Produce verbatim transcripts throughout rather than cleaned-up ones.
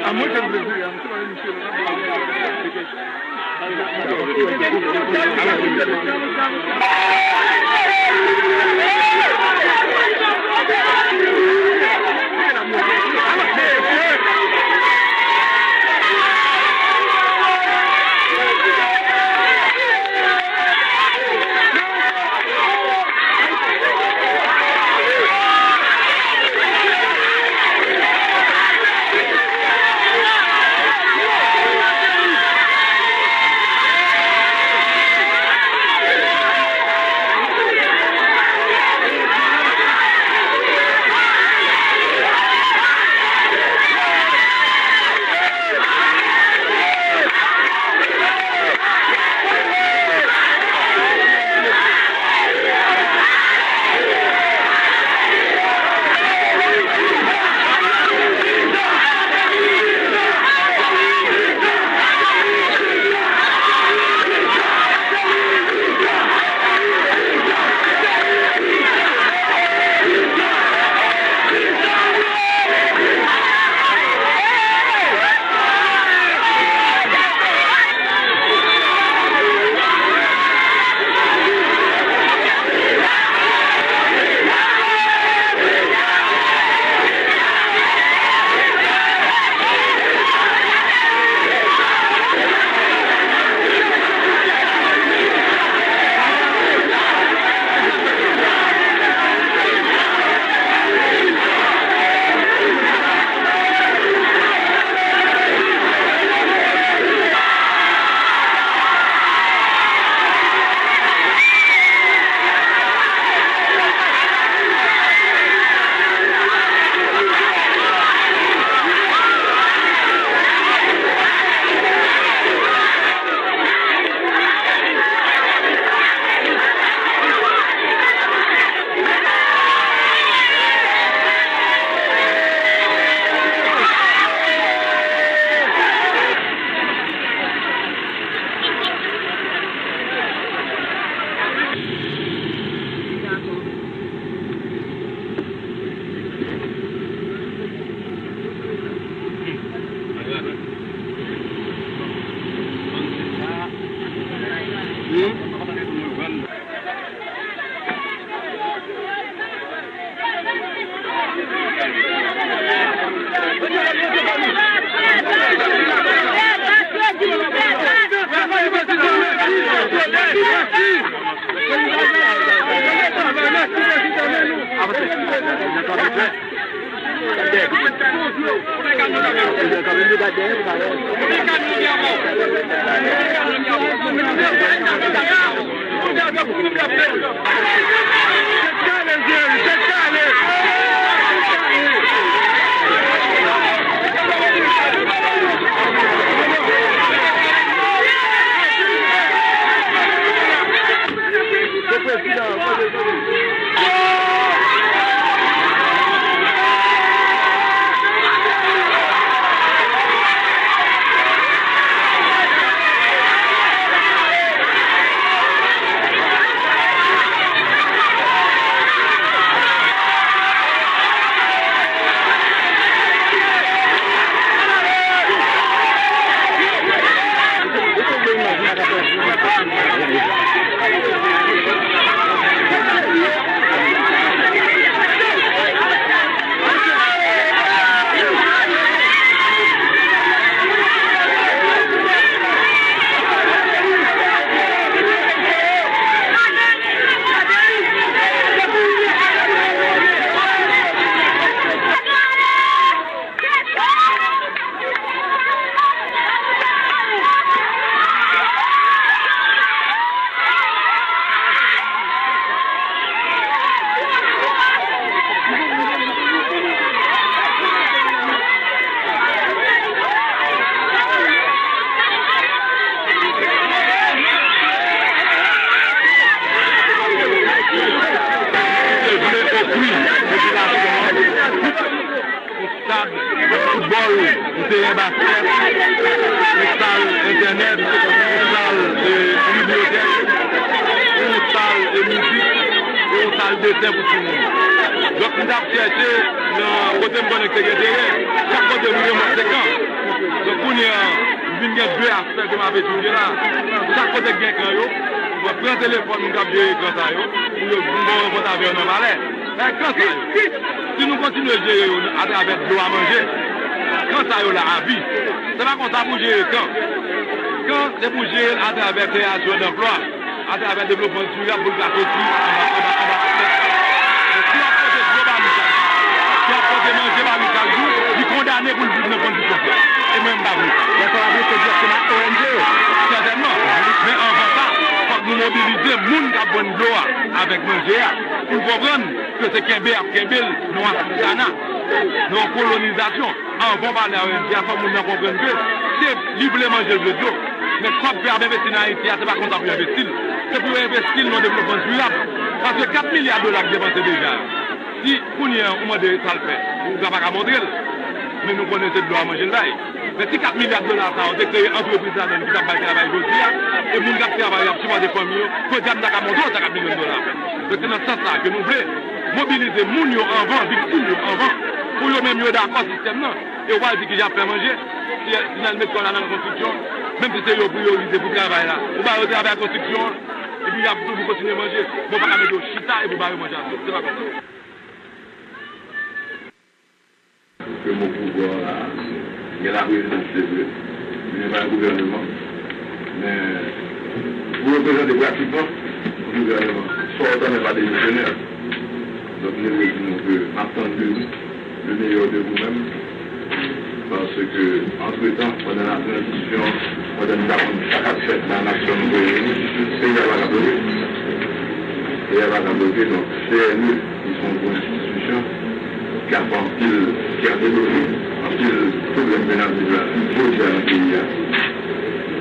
A mwen fè m plezi, a m te pale misye la. Yo vle ofri popilasyon an yon stad foutbòl, yon teren baskèt, yon sal entènèt, yon sal, e, bibliyotèk, yon sal, e, mizik, e yon sal desen pou timoun. Donk, m t ap chèche nan kote m konnen ke te gen teren, chak kote m ye, m wè se kan. Donk, kounye a, m vin gen de aspè ke m ap etidye la. Chak kote k gen kan yo, mwen pran telefòn moun k ap jere kan sa yo, pou yo vin fè yon rankont avè yo nan palè. Kan sa yo, si nou kontinye jere yo atravè dlo a manje, kan sa yo la avi. Se pa konsa pou jere kan. Kan se pou jere l atravè kreyasyon danplwa, atravè devlopman dirab pou l ka soti anba, anba, anba. Men si w ap pote dlo ba li chak jou, si w ap pote manje ba li chak jou, li kondane pou l viv nan kondisyon sa. E mwen, m pa vle sa. Lè sa w ap rete direkteman ak O N G yo. Sètènman. Men anvan sa, fòk nou mobilize moun k ap vann dlo a avèk manje a pou l konprann ke se kenbe y ap kenbe l nan yon asistana, nan yon kolonizasyon. Anvan w pale a O N G a, fò moun nan konprann ke se li vle manje, l vle dlo. Men kòb ke y ap envesti nan Ayiti a, se pa konsa pou yo envesti l. Se pou yo envesti l nan devlopman dirab. Paske kat milya dola k depanse deja. Si kounye a ou mande sa l fè, ou ka pa ka montre l. Men nou konnen se dlo a manje l bay. Men si kat milya dola sa yo te kreye antrepriz ladan l ki t ap bay travay jodi a, e moun k ap travay yo ap sipòte fanmi yo, jodi a m ta ka montre w sa kat milyon dola a fè. Donk se nan sans sa ke nou vle mobilize moun yo anvan, viktim yo anvan, pou yo menm yo dakò sistèm nan. E w pral di ki jan y ap fè manje, si, si n al met kò la nan konstriksyon, menm si se yo priyorize pou travay la, ou ba yo travay konstriksyon an, epi y ap toujou kontinye manje, men w pa ka mete yo chita epi w ba yo manje ap yo. Se pa konsa. Ke mo pouvwa a gen laprezidans, se vre, men pa yon gouvèneman. Men, pou reprezante pratikman yon gouvèneman, fò w tanmen pa demisyonè. Donk, nou vle di nou ke n ap tann de nou le meilleur de vous-même, paske, antretan, pandan la tranzisyon, pandan nou t ap konn sa k ap fèt la, n ap tann Premye Minis, peyi a pa ka bloke. Peyi a pa ka bloke, donk, C N E, ki se yon gwo enstitisyon, ki ap fè anpil, ki ap devlope anpil pwoblèm ke n ap viv la jodi a nan peyi a.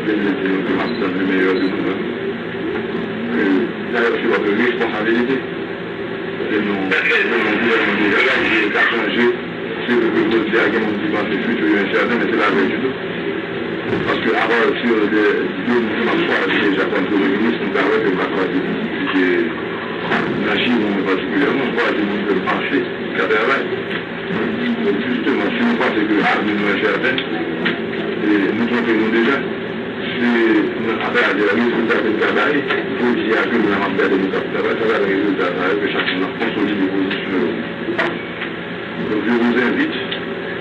Vle di nou ke m ap tann le meilleur de nous-mêmes. Ke dayè se vòt responsabilite. Se nou, nou, nou gouvènman deja la, ki ka chanje. Se vre ke jodi a gen moun ki panse fiti yo ensèten, men se pa vre ditou. Paske apati de de moun ke m ap chwazi deja kòm premye minis, nou ka wè ke m pa chwazi moun ki te nan Chinon, men patikilyèman, m chwazi moun ke m panse ki ka travay. Donk, jisteman, si nou panse ke avni nou ensèten, e nou twonpe nou deja. Se nan, atravè rezilta ke n ka bay, jodi a ke nou la m ap gade nou k ap travay, se atravè rezilta sa yo ke chak moun ap konsolide pozisyon yo. Donc, je vous invite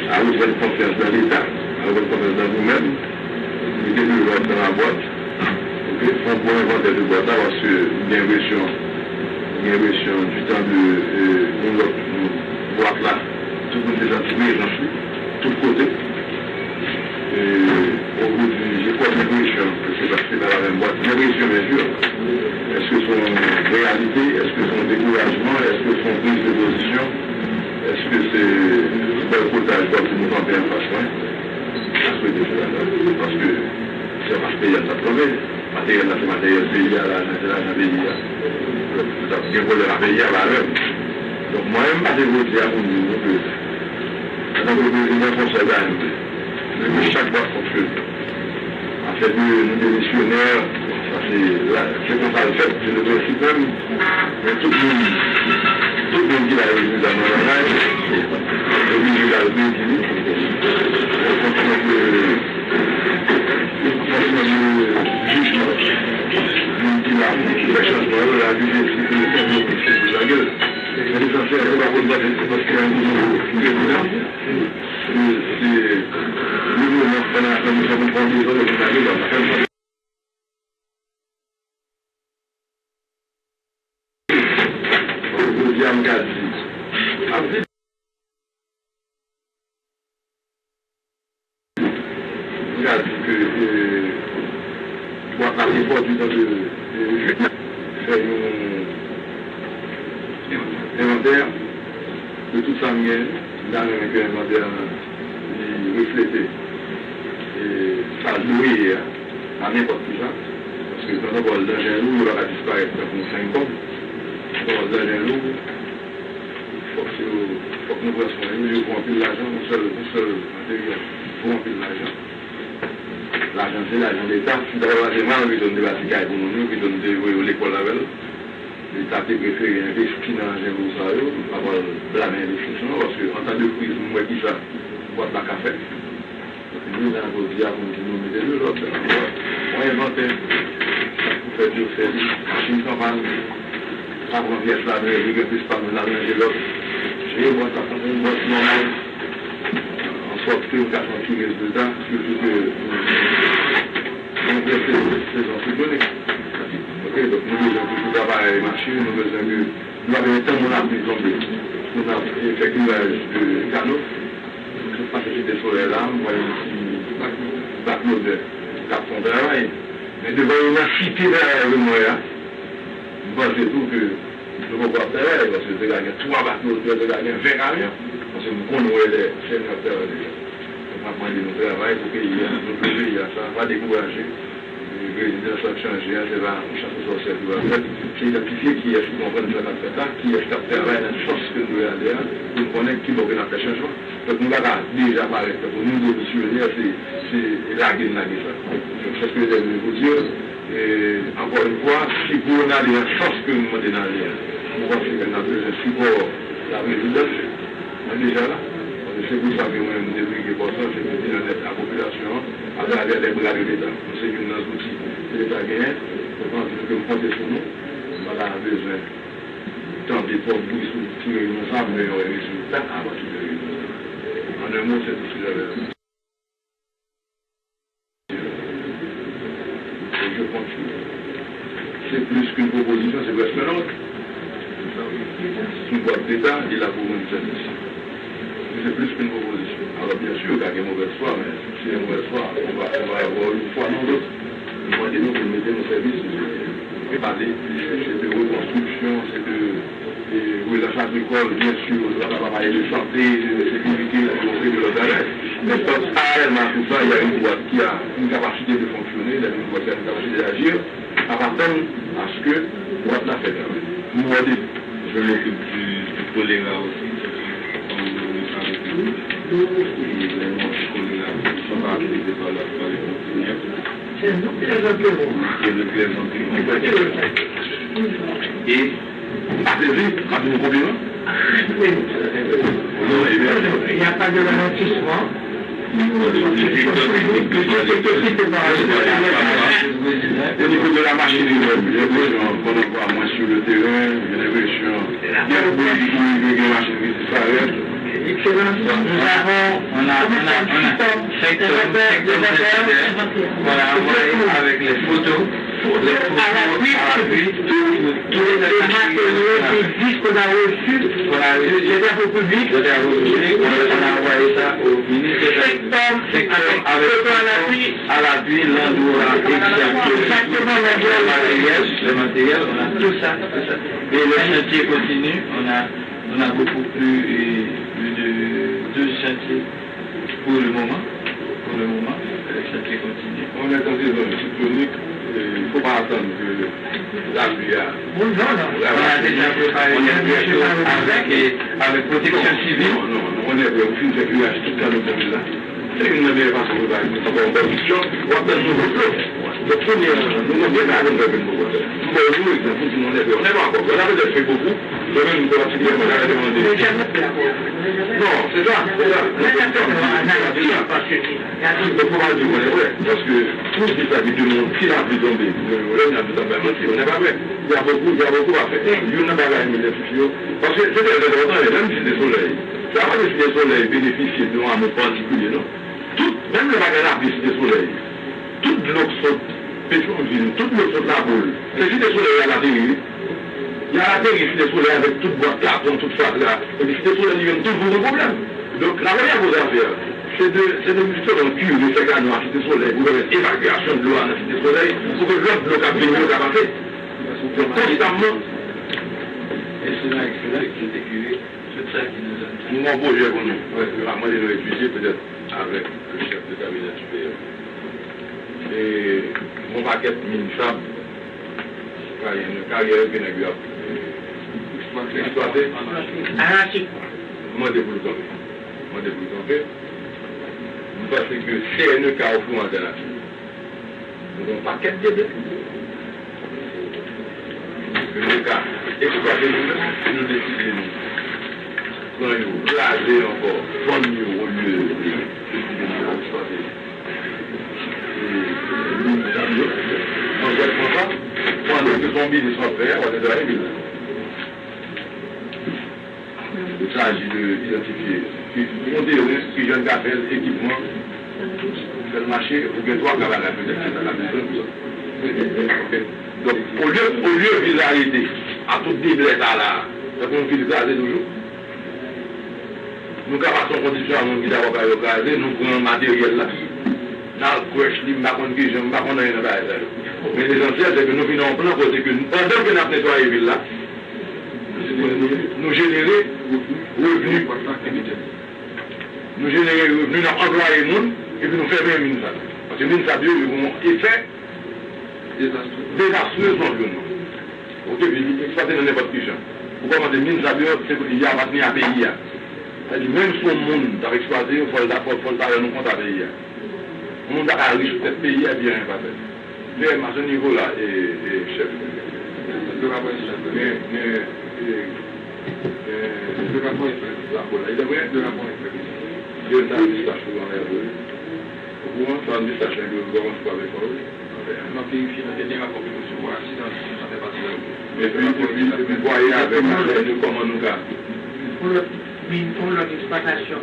à reprendre confiance dans l'État, à reprendre confiance dans vous-même, mettez de l'ordre dans la boîte, Fè yon bon envantè de bwat la, paske m gen enpresyon, m gen enpresyon, du tan de, euh, yon lòt bwat la, tout moun te santi prezans li, tout kote. E, aujourd'hui, j'ai comme l'impression que c'est parce que c'est pas la même boîte. L'impression, bien sûr. Est-ce que c'est une réalité? Est-ce que c'est un découragement? Est-ce que c'est une prise de position? Est-ce que c'est un boycottage? Donk, nou kanpe anfas mwen. Apre de sela, paske se pa peyi a n t ap kanpe. Materyèl la, se materyèl peyi a, lajan, se lajan peyi a. Donk, nou t ap gen vòlè nan peyi a, pa lè. Donk, mwen menm, m pase jodi a pou m di nou ke, antanke prezidan konsèy de A M P, nou vle chak bwat fonksyone. Afè de nou demisyonè, sa se la, se konsa l fèt, se le prensip menm. Men tout moun, tout moun ki la yo vin nan bagay, yo vin al pledi li. Yo kontinye, yo kontinye jijman. Moun ki la pou fè chanjman yo, la jije si pou yo fè yo pou se pou lage l. Men lesansyèl, se pa pou l pase, se paske yon nouvo prezidan. Se, se le moman, pandan la tranzisyon, pou l pran dezòd, pou l lage l, pa fè l. Jodi a, m ka di, ap di, m ka di ke, eh, bwat la te fò du tan de, de jit la. Fè yon envantè de tout sa m genyen. M ta renmen ke envantè an li reflete, eh, sa l dwe ye a. A nenpòt ki jan, paske tonton Pòl, danje lou, yo pa ka disparèt tankou yon fennkonm. Tonton Pòl, danje lou, fòk yo, fòk nou pran swen yo, yo vo anpil lajan, yon sèl, yon sèl materyèl vo anpil lajan. Lajan se lajan Leta, si ta pase mal, pito n te bati kay pou moun yo, pito n te voye yo lekòl avè l. Leta te prefere envesti nan danje lou sa yo, m pa pral blame envestisyon an, paske an tan de kriz, m wè kisa bwat la ka fè. Epi nou la jodi a pou n di nou mete de lòd, yon envantè, sa k pou fèt yo fè li, machin k an pàn, pa pran pyès la, nou regle plis pàn, nou al ranje lòt. Jere bwat la tankou yon bwat nòmal, an sòt ke nou ka fè yon ti rezilta, sitou ke nou, nou antre se-, sezon siklonik. Ok, donk nou bezwen toujou travay machin, nou bezwen ke nou pa bezwen tann moun ap vin tonbe pou n ap, eh, fè klivaj de kano. Tout pase Site Solèy la, m wè yon ti bak, bak lodè k ap fè yon travay. Men devan imensite travay yo mwen a, m panse tou ke nou poko ap travay, paske te ka gen twa bak lodè, te ka gen ven kamyon, paske m konn wè lè se nou ap travay deja. Donk, m ap mande nou travay pou peyi a, nou dwe peyi a sa, pa dekouraje. Prezidans ap chanje a, se pa yon chase sòsyè ki va fèt. Se idantifye kiyès ki konprann sa k ap fèt la, kiyès k ap travay nan sans ke n dwe ale a, pou n konnen ki bò ke n ap fè chanjman. Donk, nou pa ka deja parèt tankou nou demisyonè, se, se lage n lage sa. Donk, c'est ce que je veux vous dire. E, encore une fois, si pou n ale nan sans ke nou mande n ale a, nou panse ke n ap bezwen sipò laprezidans, mwen deja la. Paske se pou sa ke mwen, m te brige pòs lan, se pou di nan nèt a popilasyon an, atravè lè bra de Leta. Nou se youn nan zouti ke Leta genyen. Donk, anvi ke m konte sou nou. M pa ta bezwen tande twòp bri sou ti reyinyon sa, m gen yon rezilta apati de reyinyon sa. An en mo, se tou sa m te vle di. Je continue. Se plis ke yon pwopozisyon, se prèske lòd. Sou bwat Leta, li la pou rann sèvis. Se plis ke yon pwopozisyon. Alò, byen si, ka gen movèz fwa, men si se movèz fwa, on va, on va avoir une foi dans l'autre. Nou mande nou pou n mete nou sèvis, nou pale, se de rekonstriksyon, se de, de relans agrikòl, byen si, nou pa ka pa pale de sante, de sekirite, de, de lòt bagay. Men paralèlman a tout sa, il y a une boîte qui a une capacité de fonctionner, il y a une boîte qui a une capacité d'agir. N ap atann aske bwat la fè travay. Nou wè de. Je m'occupe du, du choléra aussi, c'est une femme avec nous. Et les morts du choléra sont partis de par la, par les Continentaux. C'est nous qui les enterrons. C'est nous qui les enterrons. Et Patezi, ap di nou konpliman. Oui. Non, e byen. Il n'y a pas de ralentissement. Au niveau de la machinerie, j'ai l'impression qu'on en voit moins sur le terrain, j'ai l'impression, il y a beaucoup de machinerie qui disparaît. Excellence, nous avons, on a, on a, on a cinq tonnes, cinq tonnes de terre. Voilà, envoyé avec les photos. Pour les concours à l'appui, pour tous les matériels qui existent pour la réussite des travaux publics, des travaux publics, on, on a envoyé ça au ministre des Travaux publics. Avec, avec à l'appui, à l'appui, l'endroit exact, le matériel, le matériel, on a tout ça, tout ça. Et le chantier continue, on a, on a beaucoup plus, euh, plus de douze chantiers. Pour le moment, pour le moment, euh, ça peut continuer. On est en saison cyclonique, et il ne faut pas attendre que la pluie a... Non, non, non. On a déjà préparé quelque chose avec, euh, avec protection civile. Non, non, non, on est prêt. On fait une curage toute la ville là. C'est une meilleure façon de préparer. On va en bonne condition. On va prendre nos autres. Donk, kounye a, nou, nou gen bagay nou fè pou nou. Mwen ba nou egzanp, nou di nou, on est prêt. On n'est pas encore prêt. On a peut-être fait beaucoup, mais même nous, particulièrement, on a demandé. Non, c'est ça, c'est ça. C'est ça. Donk, faut pas dire qu'on est prêt. Parce que tout se fait avec du monde. Si la pluie tombe, le, le, la pluie tombe, on n'est pas prêt. Il y a beaucoup, il y a beaucoup à faire. Youn nan bagay nou identifiye yo. Paske se trè enpòtan, menm Site Solèy. Sa pa Site Solèy benefisye de yon amou patikilye, non. Tout, menm lè pa gen lapli Site Solèy, tout dlo k sot Petyonvil, tout dlo k sot Laboul, se Site Solèy y al ateri, wi. Y al ateri Site Solèy avèk tout bwat katon, tout fatra. Epi Site Solèy li menm toujou gen pwoblèm. Donk, la premyè koz a fè, se de, se de jisteman kire fè kanal a Site Solèy pou pèmèt evakyasyon dlo a nan Site Solèy, pou ke lòt dlo k ap vini yo ka pase. Donk, konstamman. E se la, e se la ki te kire tout sa ki nan zòn sa. Nou gen yon pwojè pou nou. Wi, wi. Mwen, nou etidye petèt avèk le chèf de kabinè siperyè. E yon pakèt min sab, karyè, karyè ke nèg yo ap, e, eksplwate. Anachik. Mande pou l kanpe. Mande pou l kanpe. M panse ke C N E K ofri yon altènativ. Nou gen yon pakèt de byen ke nou ka eksplwate nou menm si nou deside nou pran yo, kraze yo ankò, vann yo olye de deside nou eksplwate. E nou, nou, nou, nou, nou, nou, nou, pandan ke se yon biznis w ap fè a, w ap netwaye vil la. Il s'agit de identifier ki, ki kote yo, ki jan n ka fè l, ekipman, fè l mache, ou gen twa ka bagay petèt ke sa ka bezwen pou sa. Ok. Donk, olye, olye vil la rete a tout deblè sa la, tankou yon vil kraze toujou, nou ka pase yon kondisyon a moun ki ta pral yo kraze, nou pran materyèl la, n al kwèch li, m pa konn ki jan, m pa konn anyen nan bagay sa yo. Men lesansyèl, se ke nou vin nan yon plan kote ke, pandan ke n ap netwaye vil la, nou jenere revni. Nou jenere revni, n ap anplwaye moun, epi nou fèmen min sa. Paske min sa yo, yo gen yon efè dezastre sou anviwònman. Ou te vin eksplwate nan nenpòt ki jan. Ou kòmanse min sa yo, se, li apatni a peyi a. Sa di, menm si yon moun t ap eksplwate yo, fò l ta, fò, fò l ta rann yon kont a peyi a. Yon moun ta ka rich pou tèt peyi a, epi anyen pa fèt. Dayè, a se nivo la, e, e, chèf. Gen, gen, e, e, gen sa distach pou anlè vre. Ou kouran, sa distach nèg yo kòmanse pa avèk ou. Anfen, nou verifye, nou te gen rapò ke nou resevwa, si nan, si sa fè pati nan. Epi, epi, epi, vwaye avèk nou kòman nou ka. Pou lòt, pou lòt eksplwatasyon.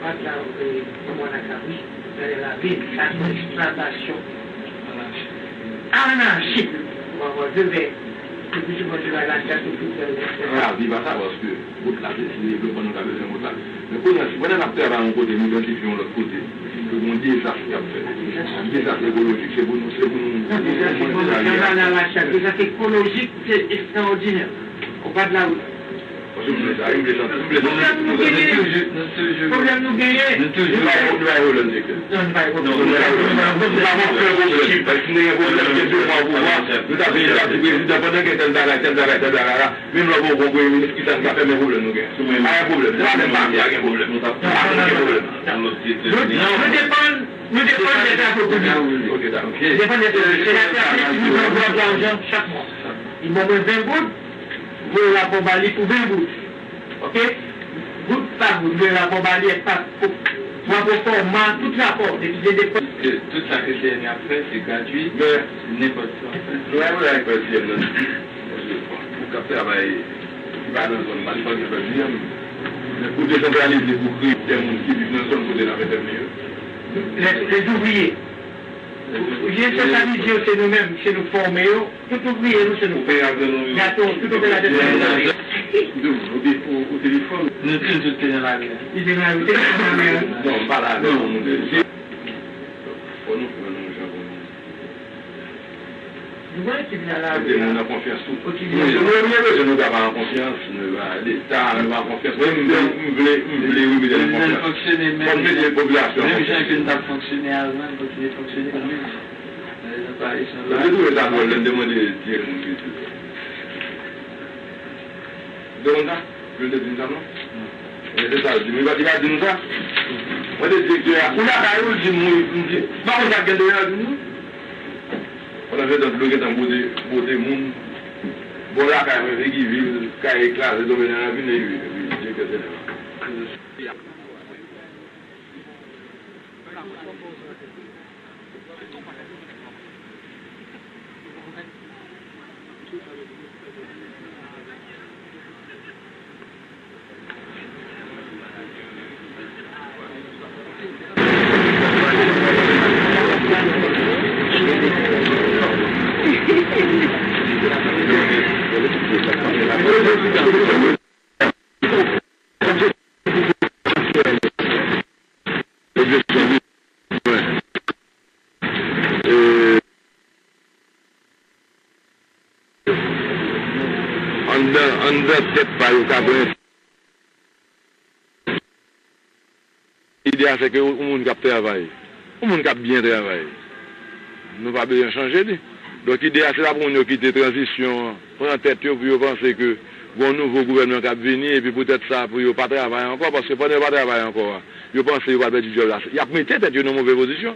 Bat la, e, kòman la ka, wi, nan lavil, sa se eksplwatasyon anachik. Anachik. Ou pa wè, de vè, epi se bon, se la, la, sa se tout, e, lavi pa sa, paske wout la, se, se devlopman nou ta bezwen wout la. Men kounye a, si pandan n ap travay yon kote, nou idantifye yon lòt kote, ke gen yon dezas k ap fèt, yon dezas ekolojik, se pou nou, se pou nou, se pou nou, dezas ekolojik, se ekstraòdinè. Ou pa t la, wi. Paske m vle sa, m vle santi, m vle santi. Pwoblèm nou genyen. Pwoblèm nou genyen. Nou toujou, nou toujou. Nou pa, nou pa gen pwoblèm, direktè. Non, nou pa gen pwoblèm. Nou pa gen pwoblèm. Paske si nou gen pwoblèm, gen de mwa pouvwa, nou ta vin la pou prezidan pandan gen tèl bagay, tèl bagay, tèl bagay la. Menm lè w poko premye minis, kisa n ka fè, men pwoblèm nou gen. Pa gen pwoblèm. Se pa menm pati a gen pwoblèm. Nou pa gen pwoblèm. Nou, nou depann, nou depann de travaux publics. Ok, dakò. Nou depann de travaux publics. Senatè a di nou pran lajan chak mwa. Li ban mwen ven goud, voye rapò ba li pou ven goud. Ok? Goud pa goud, voye rapò ba li ak pa, pou, pou rapò fòmal, tout rapò, depi de depans. Tout sa ke C N E ap fè, se gratui. Men, nenpòt sa w ap fè. Nou pa gen pwoblèm ak prezidan nan. Paske, bon, moun k ap travay, ki pa nan zòn, pa, li pa gen pwoblèm. Men pou desantralize, pou kreye de moun ki viv nan zòn kote n ap entèvni yo. Les, les ouvriers. Vye esklavize yo, se nou menm, se nou k fòme yo. Tout ouvriye nou, se nou. Gason, tout operatè, se nou. Nou, o te-, o, o telefòn. Nou tout, tout te nan lari a. Li te nan lari, telefòn nan men. Non, m pa la, non, moun. Fò nou fè nou jan pou nou. Nou wè ki vin nan lari a. Mete moun nan konfyans tou. Okipe. Nou, nou, nou bezwen nou ta pa an konfyans, nou pa Leta, nou pa an konfyans. Mwen, m vle, m vle, m vle, wi, mete nan konfyans. Fò n mete popilasyon an konfyans. Menm jan ke n t ap fonksyone avan, n kontinye fonksyone kanmenm. Mwen te twouve sa dwòl lè m te mande direktè moun ki di. Ou te konn sa? Yo te di m sa non? Men se sa l di m. Li pa, li pa di m sa. Mwen te direktè a. Ou lakay ou, l di m wi. M di, m pa konn sa k gen deyò, l di m wi. Pandan se tan, dlo gentan bwote, bwote moun. Bò lakay mwen, Vegivil, kay ekraze, tonbe nan ravin, epi, epi direktè sènè la. Objeksyon, wi. E, anndan, anndan tèt pa yo ka pran. Ide a se ke yon moun k ap travay, yon moun k ap byen travay, nou pa bezwen chanje li. Donk, ide a se pa pou moun yo kite tranzisyon an pran tèt yo, pou yo panse ke gen yon nouvo gouvènman k ap vini, epi poutèt sa, pou yo pa travay ankò, paske pandan yo pa travay ankò a, yo panse yo pral pèdi djòb la. Y ap mete tèt yo nan move pozisyon.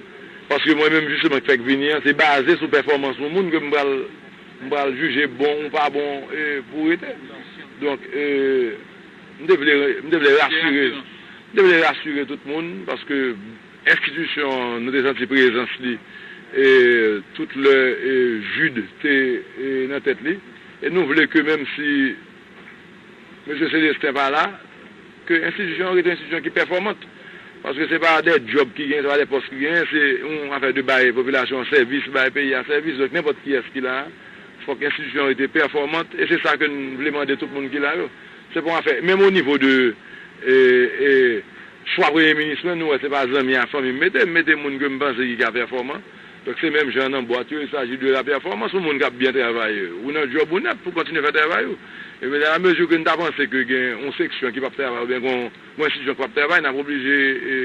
Paske mwen menm, jisteman, k fèk vini an, se baze sou pèfòmans yon moun ke m pral, m pral jije bon ou pa bon, e, pou rete. Donk, e, m te vle, m te vle rasire, m te vle rasire tout moun, paske enstitisyon an, nou te santi prezans li, e, tout lè, e, Jid te, e, nan tèt li. E nou vle ke menm si mesye Célestin pa la, ke enstitisyon an rete yon enstitisyon ki pèfòmant. Paske se pa de djòb ki genyen, se pa de pòs ki genyen, se yon afè de bay popilasyon an sèvis, bay peyi a sèvis. Donk, nenpòt kiyès ki la a, fòk enstitisyon an rete pèfòmant, e se sa ke n vle mande tout moun ki la yo. Se pa yon afè, menm o nivo de, e, e, chwa premye minis mwen, nou wè se pa zanmi ak fanmi m mete, m mete moun ke m panse ki ka pèfòman. Donk, se menm jan nan bwat yo, il s'agit de la performance. Yon moun k ap byen travay, ou nan djòb ou nèt pou kontinye fè travay ou. E men, a mezi ke n ta panse ke gen yon seksyon ki p ap travay, oubyen gen yon, yon enstitisyon ki p ap travay, n ap oblije, e,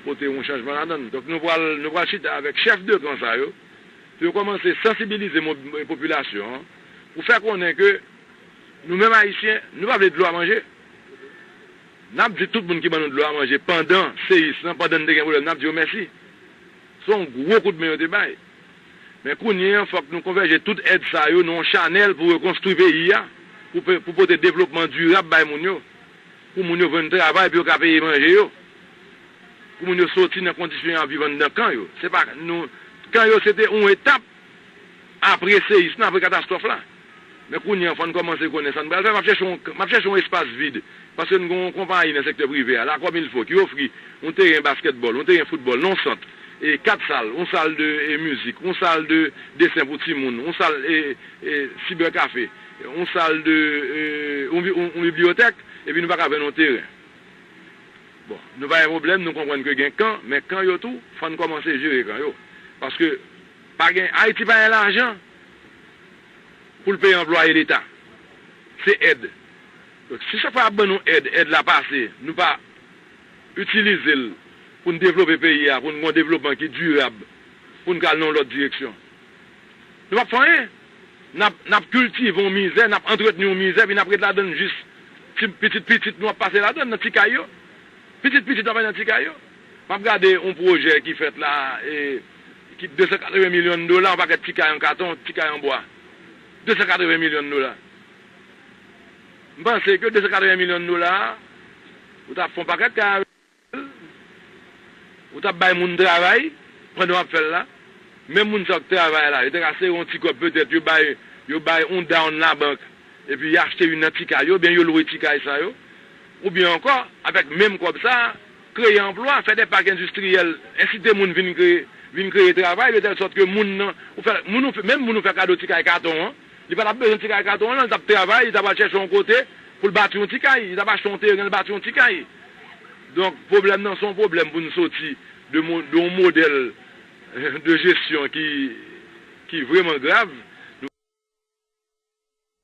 pote yon chanjman ladan l. Donk, nou pral, nou pral chita avèk chèf de kan sa yo, pou yo kòmanse sansibilize mo-, popilasyon an, pou fè konnen ke nou menm Ayisyen, nou pa vle dlo a manje. N ap di tout moun ki ban nou dlo a manje pandan seyis lan, pandan n te gen pwoblèm, n ap di yo mèsi. Se yon gwo kout men yo te bay. Men kounye a, fòk nou konvèje tout èd sa yo nan yon chanèl pou rekonstwi peyi a, pou pe-, pou pote devlopman dirab bay moun yo, pou moun yo jwenn travay, pou yo ka peye manje yo, pou moun yo soti nan kondisyon y ap viv anndan kan yo. Se pa nou, kan yo se te yon etap apre seyis lan, apre katastwòf la. Men kounye a, fò n kòmanse konnen sa n pral fè. M ap chèche yon, m ap chèche yon espas vid. Paske n gen yon konpayi nan sektè prive a, La Comme Il Faut, ki ofri yon teren baskètbòl, yon teren foutbòl, yon sant, e kat sal, yon sal de, e, mizik, yon sal de desen pou timoun, yon sal, e, e, sibèkafe, yon sal de, e, yon bi-, yon, yon bibliyotèk, epi nou pa ka jwenn yon teren. Bon, nou pa gen pwoblèm, nou konprann ke gen kan, men kan yo tou, fò n kòmanse jere kan yo. Paske pa gen, Ayiti pa gen lajan pou l peye anplwaye Leta. Se èd. Donk, si chak fwa y ap ban nou èd, èd la pase, nou pa itilize l pou n devlope peyi a, pou n gen yon devlopman ki dirab, pou n ka al nan yon lòt direksyon. Nou p ap fè anyen. N ap, n ap kiltive yon mizè, n ap antretni yon mizè, epi n ap ret ladan l jis ti pitit pitit nou ap pase ladan l nan ti kay yo. Pitit pitit nou ap pase nan ti kay yo. M ap gade yon pwojè ki fèt la, e, ki de san katreven milyon dola, yon pakèt ti kay an katon, ti kay an bwa. De san katreven milyon dola. M panse ke de san katreven milyon dola, ou t ap fè yon pakèt kay avè l. Ou t ap bay moun travay pandan w ap fè l la. Menm moun sa yo k travay la, yo te ka sere yon ti kòb petèt, yo bay, yo bay yon down labank, epi y achte youn nan ti kay yo, oubyen yo lwe ti kay sa yo. Oubyen ankò, avèk menm kòb sa a, kreye anplwa, fè de pak endistriyèl, ensite moun vin kreye, Vin kreye travay, de tèl sòt ke moun nan, ou fè, moun ou fè, menm moun ou fè kado ti kay katon an, li pa t ap bezwen ti kay katon an, non, li t ap travay, li t ap al chèche yon kote pou l bati yon ti kay, li t ap achte yon teren, l bati yon ti kay. Donk, pwoblèm nan, se yon pwoblèm pou n soti de mo-, de yon modèl de jesyon ki, ki vrèman grav. Nou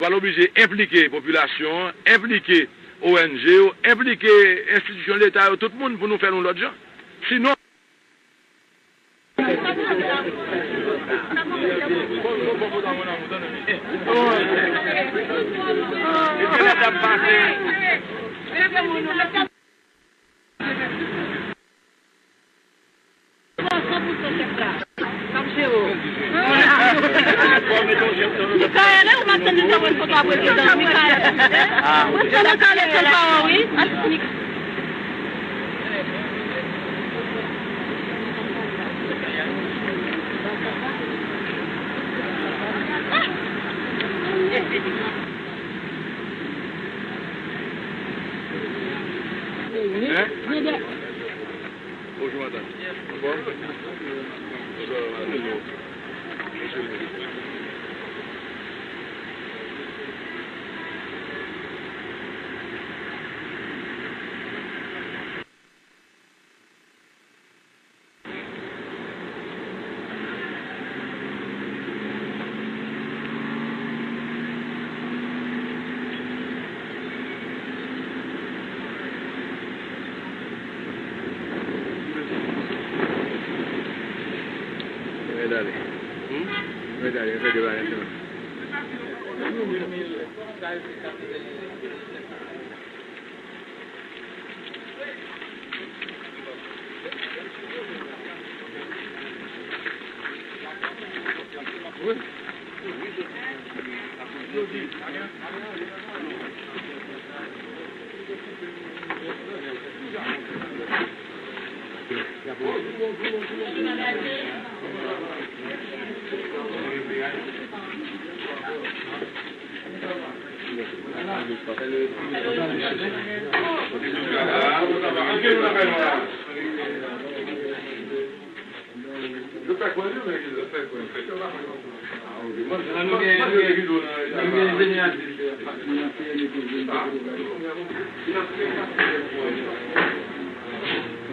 pral oblije enplike popilasyon an, enplike O N G yo, enplike enstitisyon Leta yo, tout moun pou nou fè l yon lòt jan. Sinon, Mikaèl, ou mande si sa wè foto a prezidan Mikaèl. Ou se nan kale sèl pawòl, wi. Hein? Bonjou, madanm. Anfòm? Bonjou, madanm. Mwen dale. Hmm? Mwen dale, mwen fè de bagay sou.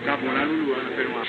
Sa bon, la, loulou, an, fè nwa.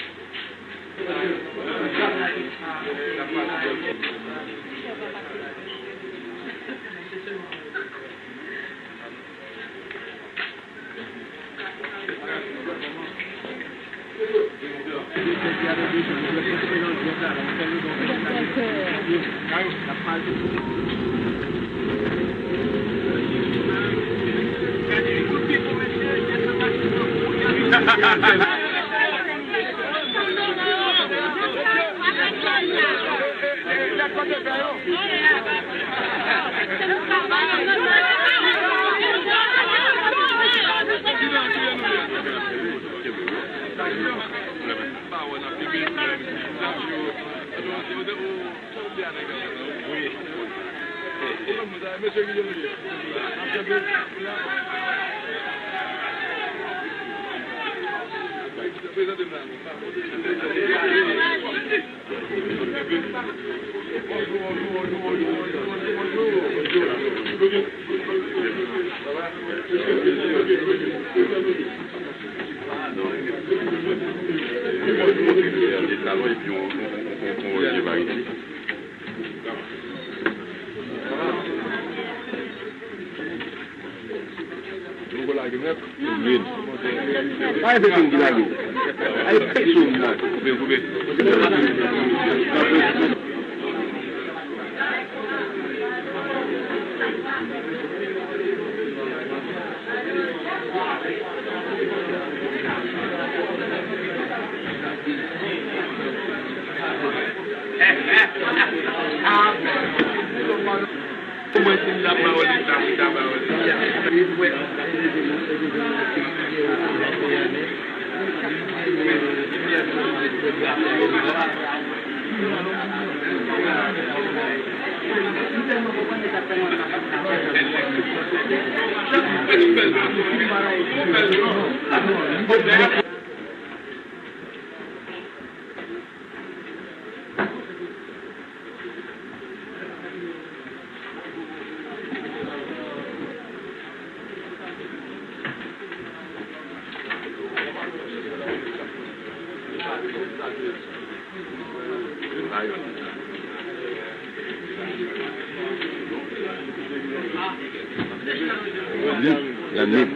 Pa gen pèsonn ki lage. Pa gen pèsonn ki lage. Koupe, koupe. Mwen se la pawòl de sa, se la pawòl de sa. Lib, la lib.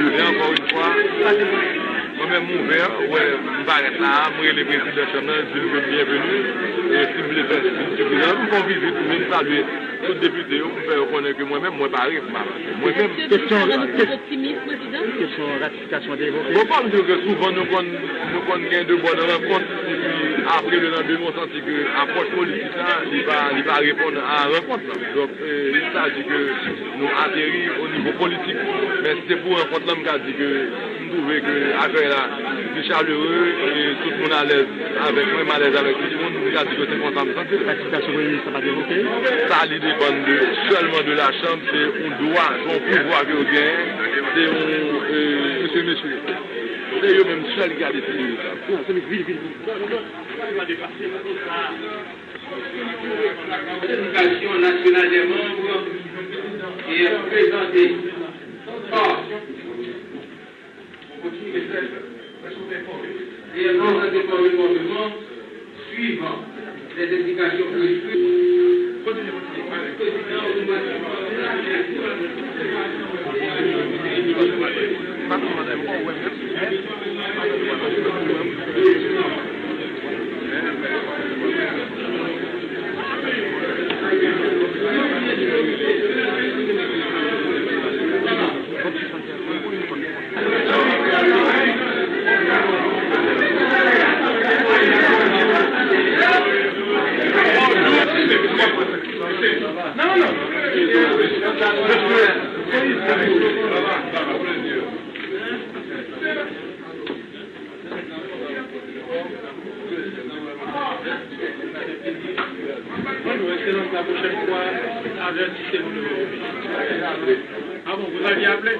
Leve ankò yon fwa. Mwen menm m ouvè, wè, m parèt la, m rele prezidan chanm nan, di l ke m byenveni. E si m vle fè vizit tribinan, m fè yon vizit, men m salye tout depite yo, m fè yo konnen ke mwen menm, mwen pare pou m avanse. Mwen menm. Kesyon, kesyon ratifikasyon te evoke. Bon, kòm di ke souvan nou konn, nou konn gen de bòn rankont, epi apre le landeme, w santi ke apwòch politik la, li pa, li pa reponn a rankont la. Donk, e, il s'agit ke nou ateri o nivo politik. Men si se pou rankont la, m ka di ke m twouve ke akèy la li chalere e tout moun alèz avèk mwen, m alèz avèk tout moun. M ka di ke se konsa m santi l. Patisipasyon premye minis la pa t evoke? Sa li depann de, sèlman de lachanm, se yon dwa, se yon pouvwa ke yo genyen, se yon, e, mesye, mesye, se yo menm sèl ki ka deside de sa. Non, se vin, vin, vin. Edikasyon nasyonal dè manm e prezante pa. Kontinye fè. Li reprezante pa le Parlement suivant les indications prescrites. Kontinye, kontinye. Président automatique. Bon, nou, excellence, la prochaine fois, avertissez-nous de votre visite. Ah bon, vous aviez appelé?